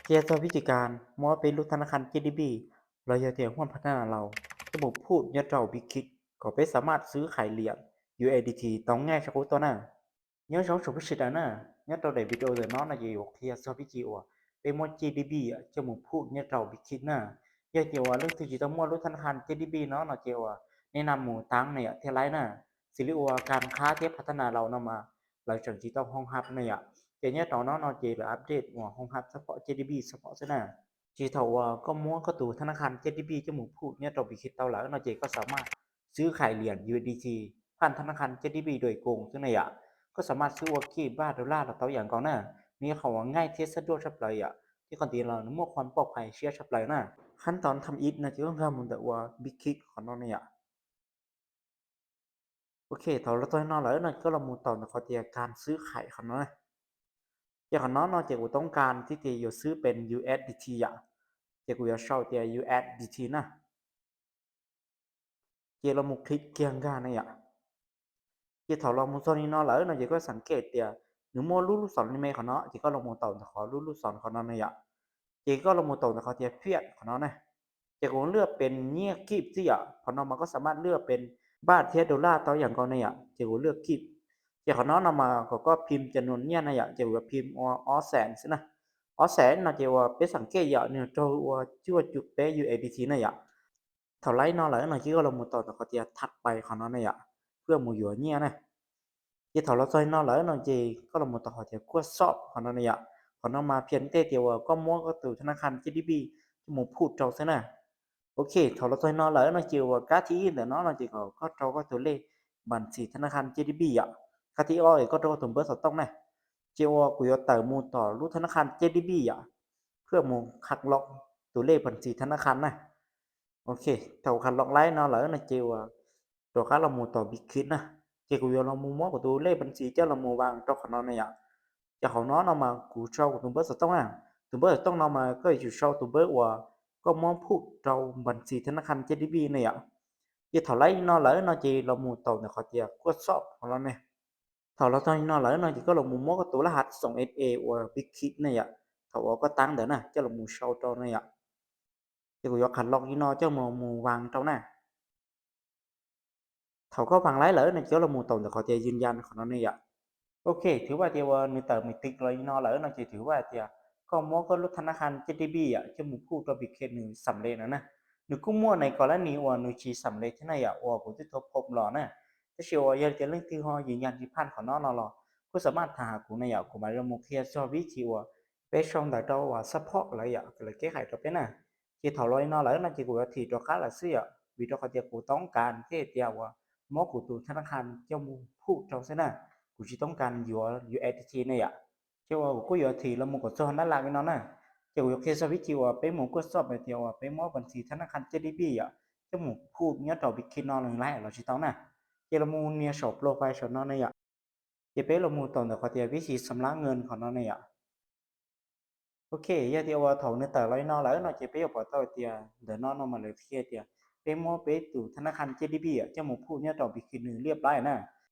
Ces txog vib ci kas muab peb lub thab nab khab C D B los yog tias huaj pha thab nas laus coj mus phum nyob rau Bitkhit kom peb xam maj xwb khais liam U S D T tau nqaij sab qub tuaj na. Nyob zoo tsoom phooj ywg sawv daws na, nyob rau daim video ntawm no no ces yuav qhia txog vib ci uas peb muab C D B coj mus phum nyob rau Bitkhit na. Yog tias uas leej twg tsis tau muaj lub thab nab khab C D B no no ces uas nej nam mus taab na yom thiaj laib na. Xws li uas kas khab thiab pha thab nas laus no mas lawv tseem tsis tau hoo hab na yom. Ces nyob rau no no ces lawv update uas hoo hab support C D B support xwb na. Ces thaum uas koj muab koj tus thab nab khab C D B coj mus phum nyob rau Bitkhit tau lawm no ces koj xam maj xwb khais liam U S D T phaj thab nab khab C D B dua koos xwb na yom. Koj xam maj xwb ua kij npaj dollar los tau ib yam nkaus na. Nws yog qhov uas nqaij thiab xab duaj tshaj plaws yom, thiab qhov ntxiv los nws muaj khuam pauj phais siab tshaj plaws na. Khab thab thib ib no ces koj nkag mus ntawm uas Bitkhit qhov no na yom. Ok, thaum los txog no lawm no koj los mus taum ntawm qhov tias kas xwb khais qhov no na. Ces qhov no no ces kuv toob kas thiab tias yuav xwb pes U S D T yom. Ces kuv yuav sau tias U S D T na. Ces los mus click kiag nkag na yom. Ces thaum los mus txog li no lawm no ces koj xam kem tias nws muaj lub lub xov li me qhov no ces koj los mus taum ntawm qhov lub lub xov qhov no na yom. Ces koj los mus taum ntawm qhov tias fiat qhov no na. Ces kuv lwaj pes nyiaj kib xwb yom, qhov no mas koj xam maj lwaj pes npaj thiab dollar tau ib yam nkaus na yom, ces kuv lwaj kib. Ces qhov no no mas kom koj phim cov num nyiaj na yom, ces kuv yuav phim ua ob xees xwb na. Ob xees no ces uas peb xam kem yom, nws raug ua cuaj cum peb U S D T na yom. Thaum laib no lawm no ces koj los mus taum ntawm qhov tias thaj pais qhov no na yom, pab mus yuav nyiaj na. Ces thaum los txog li no lawm no ces koj los mus taum qhov tias kuaj xoj qhov no na yom. Qhov no mas phiaj tej tias uas koj muab koj tus thab nab khab C D B coj mus phum rau xwb na. Ok, thaum los txog li no lawm no ces uas kab thib ib ntawm no no ces kom koj rau koj tus lej npas ntxis thab nab khab C D B yom. Kab thib ob es koj rau koj tus npawb xov tooj na. Ces uas kuv yuav tawm mus tom lub thab nab khab C D B yom, pab mus qha los tus lej npas ntxis thab nab khab na. Ok, thaum qha los laib no lawm no ces uas rov qab los mus tom Bitkhit na. Ces kuv yuav los mus muab kuv tus lej npas ntxis coj los mus vas rau qhov no na yom. Ces qhov no no mas kuv sau kuv tus npawb xov tooj na. Tus npawb xov tooj no mas koj yuav tsum sau tus npawb uas koj muab phum rau npas ntxis thab nab khab C D B na yom. Ces thaum laib li no lawm no ces los mus taum ntawm qhov tias kuaj xoj qhov no ne. Thaum los txog li no lawm no ces koj los mus muab koj tus laj hav xoom S A uas Bitkhit ne yom, thaum uas koj tab ntawd na coj los mus sau rau ne yom. Ces kuv yuav qha los li no coj mus mus vas rau na. Thaum koj vas laib lawm no ces koj los mus taum ntawm qhov tias yws yas qhov no ne yom. Ok, thwv vaj tias uas nws tawm me tis los li no lawm no ces thwv vaj tias koj muab koj lub thab nab khab C D B yom coj mus phum rau Bitkhit nws xam le no na. Nws kuj muaj nais kos lab nis uas nws tsis xam le thiab na yom, uas kuv twb tuav phom los na. Tab sis uas yog tias leej twg ho yws yas tsis phaj qhov no no los kuj xam maj tham hais kuv na yom, kuv mam li los mus qhia txog vib thib uas peb sau ntawv rau uas support lawv yom, lawv keb hais rau peb na. Ces thaum los li no lawm no ces kuv yuav thim rov qab lawm xwb yom, vim rau qhov tias kuv toob kas thiaj tias uas muab kuv tus thab nab khab coj mus phum rau xwb na, kuv tsis toob kas yuav U S D T ne yom. Ces uas kuv kuj yuav thim los mus kom txog nab las li no na. Ces kuv yuav qhia txog vib thib uas peb mus kuaj xoj hais tias uas peb muab npas ntxis thab nab khab C D B yom coj mus phum nyob rau Bitkhit no nws laib los tsis tau na. Ces los mus nias saum profile saum no ne yom. Ces peb los mus taum ntawm qhov tias vib thib xam lab nkees qhov no ne yom. Ok, yog tias uas thaum nws tawm los li no lawm no ces peb yuav pom tau tias ntawm no no mas lawv qhia tias peb muab peb tus thab nab khab C D B yom coj mus phum nyob rau Bitkhit nws liab plab na.